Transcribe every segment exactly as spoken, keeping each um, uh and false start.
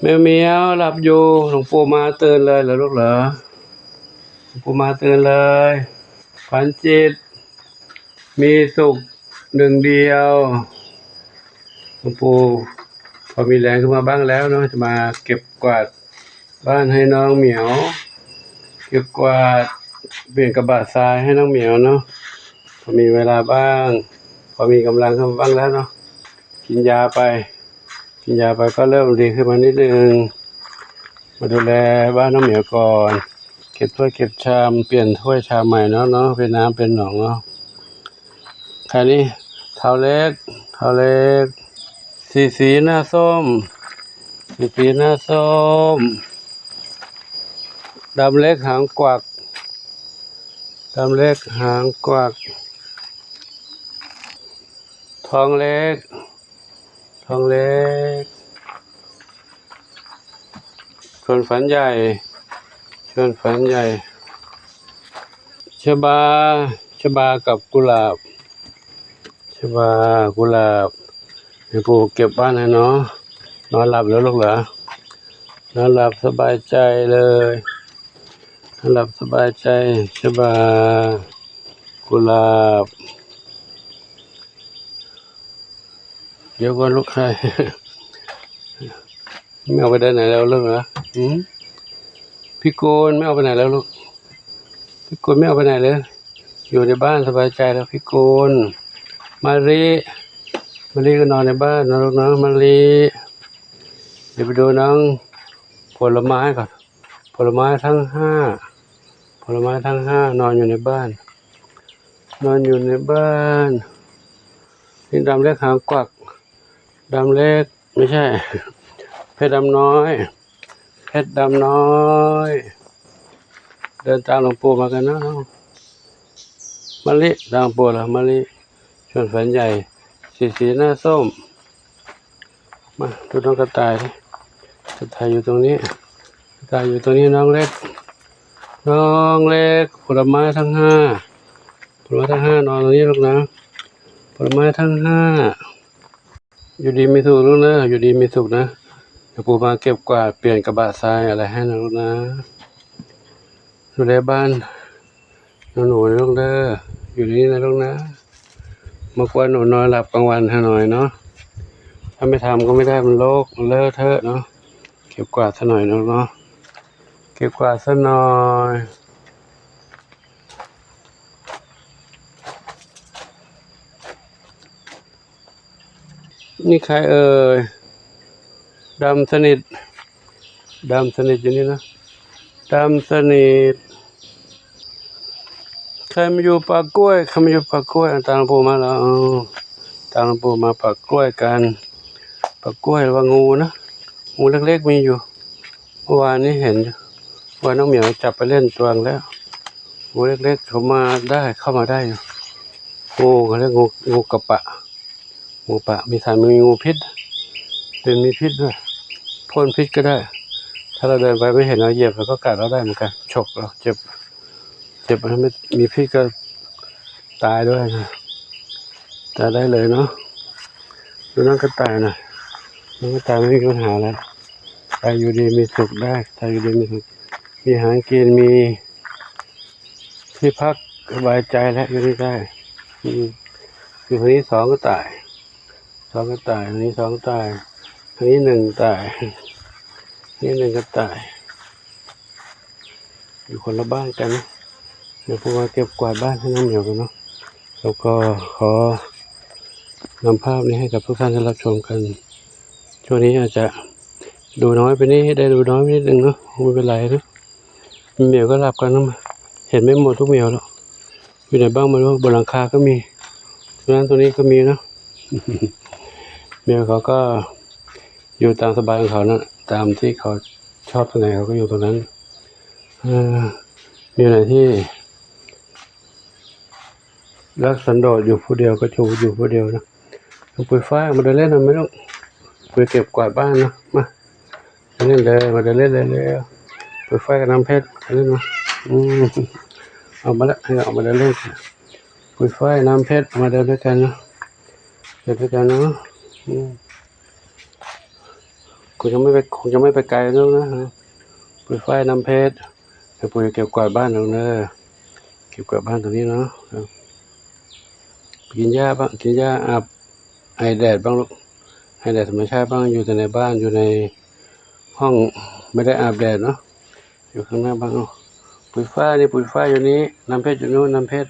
แมวเหมียวหลับอยู่ หลวงปู่มาตื่นเลยเหรอลูกเหรอ หลวงปู่มาตื่นเลย ฝันจิต มีสุขหนึ่งเดียว หลวงปู่พอมีแรงขึ้นมาบ้างแล้วเนาะ จะมาเก็บกวาดบ้านให้น้องเหมียว เก็บกวาดเปลี่ยนกระบะทรายให้น้องเหมียวเนาะ พอมีเวลาบ้าง พอมีกำลังขึ้นมาบ้างแล้วเนาะ กินยาไป กินยาไปก็เริ่มดีขึ้นมานิดนึง มาดูแลบ้านน้องเหมียวก่อน เก็บถ้วยเก็บชาม เปลี่ยนถ้วยชามใหม่เนาะเนาะ เป็นน้ำเป็นหนองเนาะ ใครนี่ เทาเล็ก เทาเล็ก สีสีหน้าส้ม สีสีหน้าส้ม ดำเล็กหางกวัก ดำเล็กหางกวัก ทองเล็ก ทองเล็ก ชวนฝันใหญ่ ชวนฝันใหญ่ ชบา ชบากับกุหลาบ ชบา กุหลาบ ให้ปู่เก็บบ้านให้เนาะ นอนหลับแล้วลูกเหรอ นอนหลับสบายใจเลย นอนหลับสบายใจ ชบา กุหลาบ เดี๋ยวก่อนลูก ใคร ไม่เอาไปได้ไหนแล้วลูกนะ อืม พี่โกนไม่เอาไปไหนแล้วลูก พี่โกนไม่เอาไปไหนเลย อยู่ในบ้านสบายใจแล้วพี่โกน มะลิ มะลิก็นอนในบ้านนะลูกนะ มะลิ เดี๋ยวไปดูน้องผลไม้ก่อน ผลไม้ทั้งห้า ผลไม้ทั้งห้านอนอยู่ในบ้าน นอนอยู่ในบ้าน นี่ดำเล็กหางกวัก ดำเล็ก ไม่ใช่ เพชรดำน้อย เพชรดำน้อย เดินตามหลวงปู่มากันนะ มะลิ ตามหลวงปู่เหรอ มะลิ ชวนฝันใหญ่ สีสีหน้าส้ม มาดูน้องกระต่ายดิ กระต่ายอยู่ตรงนี้ กระต่ายอยู่ตรงนี้ น้องเล็ก น้องเล็ก ผลไม้ทั้งห้า ผลไม้ทั้งห้านอนตรงนี้ลูกนะ ผลไม้ทั้งห้า อยู่ดีมีสุขลูกนะ อยู่ดีมีสุขนะ เดี๋ยวปู่มาเก็บกวาดเปลี่ยนกระบะทรายอะไรให้นะลูกนะ ดูแลบ้านหนูๆนะลูกเด้อ อยู่นี่นะลูกนะ มากวนหนูนอนหลับกลางวันให้หน่อยเนาะ ถ้าไม่ทำก็ไม่ได้ มันรก มันเลอะเทอะเนาะ เก็บกวาดซะหน่อยนะลูกเนาะ เก็บกวาดซะหน่อย นี่ใครเอ่ย ดำสนิท ดำสนิทอยู่นี่นะ ดำสนิท ใครมาอยู่ป่ากล้วย ใครมาอยู่ป่ากล้วย ตามหลวงปู่มาแล้ว เอา ตามหลวงปู่มาป่ากล้วยกัน ป่ากล้วย ระวังงูนะ งูเล็กๆมีอยู่ เมื่อวานนี้เห็นอยู่ ว่าน้องเหมียวจับไปเล่นตัวแล้ว งูเล็กๆเขามาได้ เข้ามาได้อยู่ งูเขาเรียกงู งูกระปะ งูปะ มีสาร มีงูพิษ เป็นมีพิษด้วย พ่นพิษก็ได้ ถ้าเราเดินไปไม่เห็น เราเหยียบ เราก็กัดเราได้เหมือนกัน ฉกเราเจ็บ เจ็บ มันไม่มีพิษก็ตายด้วยนะ ตายได้เลยเนาะ ดูน้องกระต่ายหน่อย น้องกระต่ายไม่มีปัญหาแล้ว ตายอยู่ดีมีสุขได้ ตายอยู่ดีมีสุข มีอาหารกิน มีที่พักสบายใจแล้ว อยู่นี่ได้ อืม อยู่คนนี้สองกระต่าย สองกระต่าย อันนี้สองกระต่าย อันนี้หนึ่งกระต่าย นี่หนึ่งกระต่าย อยู่คนละบ้านกันนะ เดี๋ยวผมมาเก็บกวาดบ้านให้น้องเหมียวกันเนาะ แล้วก็ขอนำภาพนี้ให้กับทุกท่านได้รับชมกัน ช่วงนี้อาจจะดูน้อยไปนิด ได้ดูน้อยไปนิดนึงเนาะ ไม่เป็นไรนะ เหมียวก็หลับกันนะ เห็นไม่หมดทุกเหมียวแล้ว อยู่ไหนบ้างไม่รู้ บนหลังคาก็มี ตรงนั้นตรงนี้ก็มีเนาะ เหมียวเขาก็อยู่ตามสบายของเขานะ ตามที่เขาชอบตรงไหนเขาก็อยู่ตรงนั้น เออ มีอะไรที่รักสันโดษอยู่ผู้เดียวก็จะอยู่ผู้เดียวนะ ลูกปุยฝ้าย มาเดินเล่นหน่อยไหมลูก ไปเก็บกวาดบ้านนะ มา มาเล่นเลย มาเดินเล่นเลยเร็ว ปุยฝ้ายกับน้ำเพชร มาเล่นมา อืม ออกมาละ ให้ออกมาเดินเล่น ปุยฝ้าย น้ำเพชร มาเดินด้วยกันเนาะ เดินด้วยกันเนาะ อืม คงจะไม่ไป คงจะไม่ไปไกลแล้วนะ ปุยฝ้าย น้ำเพชร เดี๋ยวปุยเก็บกวาดบ้านตรงเนอ เก็บกวาดบ้านตรงนี้เนาะ กินหญ้าบ้าง กินหญ้า อาบ ไอแดดบ้างลูก ไอแดดธรรมชาติบ้าง อยู่แต่ในบ้าน อยู่ในห้อง ไม่ได้อาบแดดเนาะ อยู่ข้างหน้าบ้างเนาะ ปุยฝ้าย นี่ ปุยฝ้าย อยู่นี้ น้ำเพชร อยู่นู้น น้ำเพชร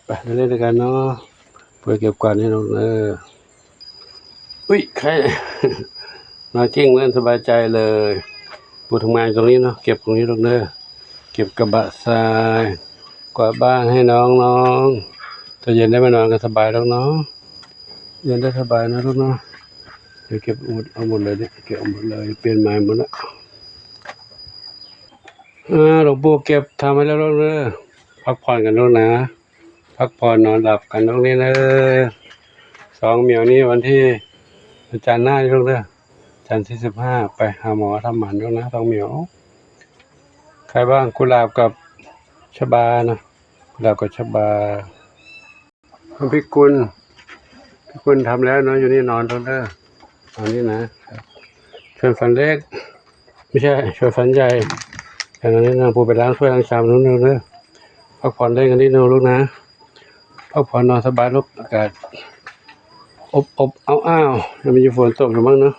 ไปเล่นด้วยกันเนาะ ปุยเก็บกวาดนี่ลูกเออ อุ้ย ใคร นอนกิ้งเล่นสบายใจเลย ปุยทำงานตรงนี้เนาะ เก็บตรงนี้ลูกเนอ เก็บกระบะทราย กวาดบ้านให้น้องๆ ตอนเย็นได้มานอนกันสบายแล้วเนาะ เย็นได้สบายนะลูกเนาะ เดี๋ยวเก็บหมด เอาหมดเลยเนี่ย เก็บเอาหมดเลย เปลี่ยนใหม่หมดละ อ่า หลวงปู่เก็บทำให้แล้วลูกเด้อ พักผ่อนกันลูกนะ พักผ่อนนอนหลับกันลูกนี่เด้อ สองเหมียวนี่วันที่ อาจารย์หน้าลูกเด้อ อาจารย์ที่สิบห้า ไปหาหมอทำหมันลูกนะ สองเหมียว ใครบ้าง กุหลาบกับชบานะ กุหลาบกับชบา คุณพิกุล พิกุลทำแล้วเนาะ อยู่นี่นอนลูกเด้อ นอนนี่นะ ชวนฝันเล็ก ไม่ใช่ ชวนฝันใหญ่ อย่างนี้นะ ปู่ไปล้างถ้วยล้างชามนู้นเด้อ พักผ่อนเล่นกันนิดนึงลูกนะ พักผ่อนนอนสบายลูก อากาศ อบอบอ้าวอ้าว ยังมีฝนตกอยู่มั้งเนาะ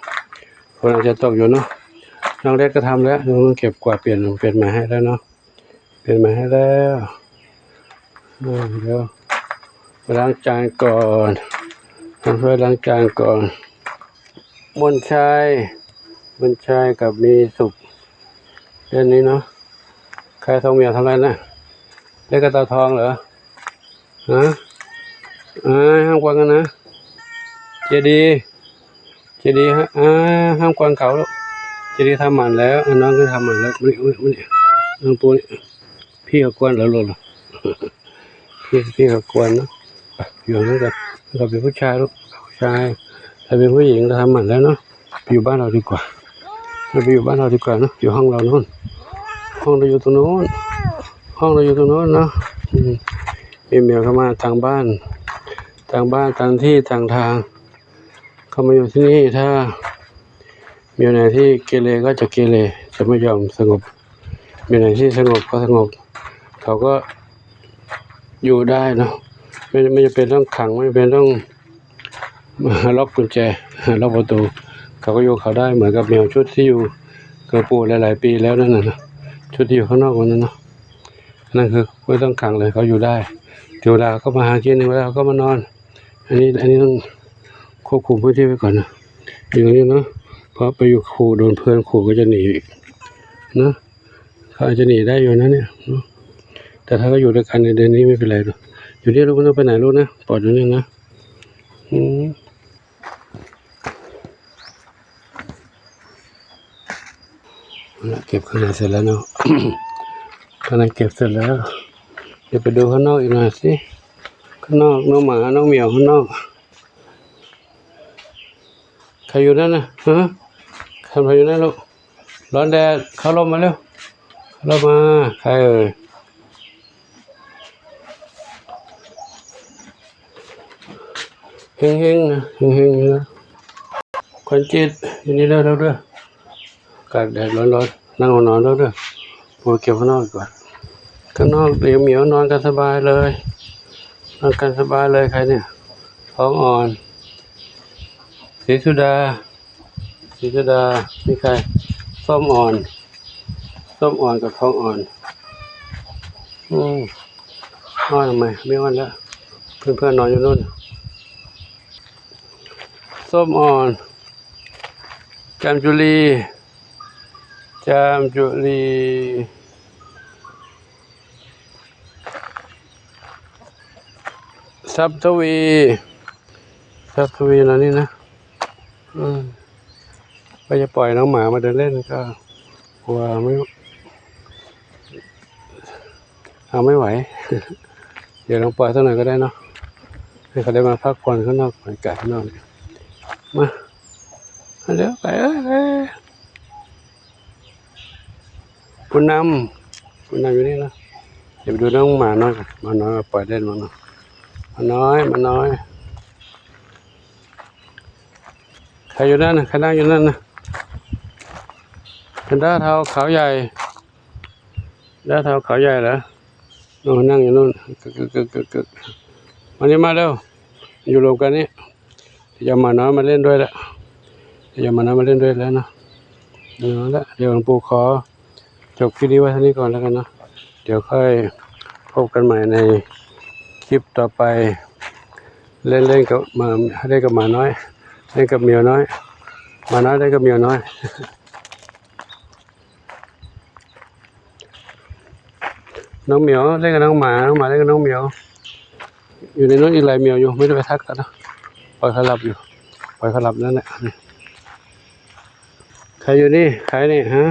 ฝนอาจจะตกอยู่เนาะ น้องเล็กก็ทำแล้ว น้องเก็บกวาดเปลี่ยน เปลี่ยนใหม่ให้แล้วเนาะ เปลี่ยนใหม่ให้แล้ว เออ เดี๋ยวไปล้างจานก่อน ทำถ้วยล้างจานก่อน มนชัย มนชัยกับมีสุข เล่นนี้เนาะ ใคร ทองเหมียวทำอะไรนะ เล่นกับตาทองเหรอ ฮะ อ่า ห้ามกวนกันนะ เจดีย์ เจดีย์ฮะ อ่า ห้ามกวนเขาลูก เจดีย์ทำหมันแล้ว อ่ะ น้องก็ทำหมันแล้ว นี่ นี่ นี่ น้องปูนี่ พี่เขากวนแล้วลูก พี่ พี่เขากวนเนาะ อยู่นั่นกัน เราเป็นผู้ชายลูก ผู้ชาย ถ้าเป็นผู้หญิงเราทำหมันแล้วเนาะ ไปอยู่บ้านเราดีกว่า เราไปอยู่บ้านเราดีกว่าเนาะ อยู่ห้องเราโน่น ห้องเราอยู่ตรงโน้น ห้องเราอยู่ตรงโน้นเนาะ อืม มีแมวเข้ามาทางบ้าน ทางบ้าน ทางที่ ทางทาง เข้ามาอยู่ที่นี่ ถ้ามีอยู่ไหนที่เกเรก็จะเกเร จะไม่ยอมสงบ มีไหนที่สงบก็สงบ เขาก็อยู่ได้เนาะ ไม่ ไม่จำเป็นต้องขัง ไม่จำเป็นต้องล็อกกุญแจ ล็อกประตู เขาก็อยู่เขาได้เหมือนกับแมวชุดที่อยู่กับปู่หลายๆ ปีแล้วนั่นน่ะนะ ชุดที่อยู่ข้างนอกวันนั้นเนาะ นั่นคือไม่ต้องขังเลย เขาอยู่ได้ ถึงเวลาเขามาหากิน ถึงเวลาเขาก็มานอน อันนี้ อันนี้ต้องควบคุมพื้นที่ไว้ก่อนนะ อยู่นี่เนาะ เพราะไปอยู่ขู่ โดนเพื่อนขู่ก็จะหนีอีกนะ เขาอาจจะหนีได้อยู่นะเนี่ยเนาะ แต่ถ้าเขาอยู่ด้วยกันในเดือนนี้ไม่เป็นไรหรอก อยู่นี่ลูก ไม่ต้องไปไหนลูกนะ ปล่อยอยู่นี่นะ อืม เอาละ เก็บข้างในเสร็จแล้วเนาะ ข้างในเก็บเสร็จแล้ว เดี๋ยวไปดูข้างนอกอีกหน่อยสิ ข้างนอก น้องหมา น้องเหมียวข้างนอก ใครอยู่นั่นน่ะ ฮะ ใครมาอยู่นั่นลูก ร้อนแดด เข้าร่มมาเร็ว เข้าร่มมา ใครเอ่ย เฮงๆ นะ เฮงๆ นะ ขวัญจิต อยู่นี่เร็วๆ เด้อ อากาศแดดร้อนๆ นั่งเอานอนแล้วเด้อ ปูเก็บข้างนอกดีกว่า ข้างนอกเดี๋ยวเหมียวนอนกันสบายเลย นอนกันสบายเลย ใครเนี่ย ทองอ่อน ศรีสุดา ศรีสุดา นี่ใคร ส้มอ่อน ส้มอ่อนกับทองอ่อน อืม อ้อนทำไม ไม่อ้อนแล้ว เพื่อนๆ นอนอยู่นู่น ส้มอ่อน จามจุลี จามจุลี ทรัพย์ทวี ทรัพย์ทวีนะนี่นะ อืม ก็จะปล่อยน้องหมามาเดินเล่นก็กลัวไม่ เอาไม่ไหว เดี๋ยวลองปล่อยสักหน่อยก็ได้เนาะ ให้เขาได้มาพักผ่อนข้างนอก บรรยากาศข้างนอกเนี่ย มา มาเร็ว ไปเอ้ย ไป ผู้นำ ผู้นำอยู่นี่นะ เดี๋ยวไปดูน้องหมาน้อยก่อน หมาน้อยปล่อยเล่นมาเนาะ หมาน้อย หมาน้อย ใครอยู่นั่นน่ะ ใครนั่งอยู่นั่นน่ะ แพนด้าเทาขาวใหญ่ แพนด้าเทาขาวใหญ่เหรอ โอ้ นั่งอยู่นู่น กึกกึกกึกกึกกึก มานี่มาเร็ว อยู่รวมกันนี่ เดี๋ยวหมาน้อยมาเล่นด้วยละ เดี๋ยวหมาน้อยมาเล่นด้วยแล้วเนาะ เอาละ เดี๋ยวหลวงปู่ขอจบคลิปนี้ไว้เท่านี้ก่อนแล้วกันเนาะ เดี๋ยวค่อยพบกันใหม่ในคลิปต่อไป เล่นเล่นกับหมา เล่นกับหมาน้อย เล่นกับเหมียวน้อย หมาน้อยเล่นกับเหมียวน้อย น้องเหมียวเล่นกับน้องหมา น้องหมาเล่นกับน้องเหมียว อยู่ในนู้นอีกหลายเหมียวอยู่ ไม่ได้ไปทักกันนะ ปล่อยเขาหลับอยู่ ปล่อยเขาหลับนั่นแหละ ใครอยู่นี่ ใครนี่ฮะ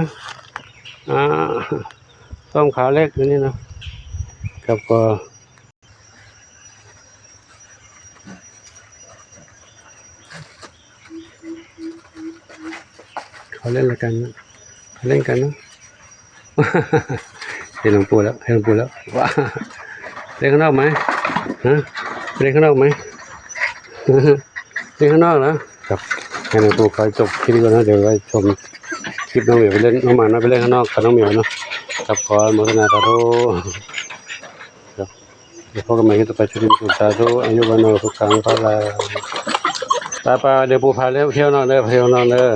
อ่า ส้มขาวเล็กอยู่นี่นะ ครับ ก็ เขาเล่นอะไรกันนะ เขาเล่นกันนะ เห็นหลวงปู่แล้ว เห็นหลวงปู่แล้ว ว้า เล่นข้างนอกไหมฮะ เล่นข้างนอกไหม เล่นข้างนอกเหรอ ครับ ให้หลวงปู่ขอจบคลิปก่อนนะ เดี๋ยวไว้ชมคลิปน้องเหมียวไปเล่น น้องหมาน้อยไปเล่นข้างนอกกับน้องเหมียวเนาะ ครับ ขออนุโมทนาสาธุ ครับ เดี๋ยวพบกันใหม่คลิปต่อไป ชุติสุข สาธุ อายุวัณโณ สุขัง พลัง ไปๆ เดี๋ยวปู่พาเที่ยวนอกเด้อ เที่ยวนอกเด้อ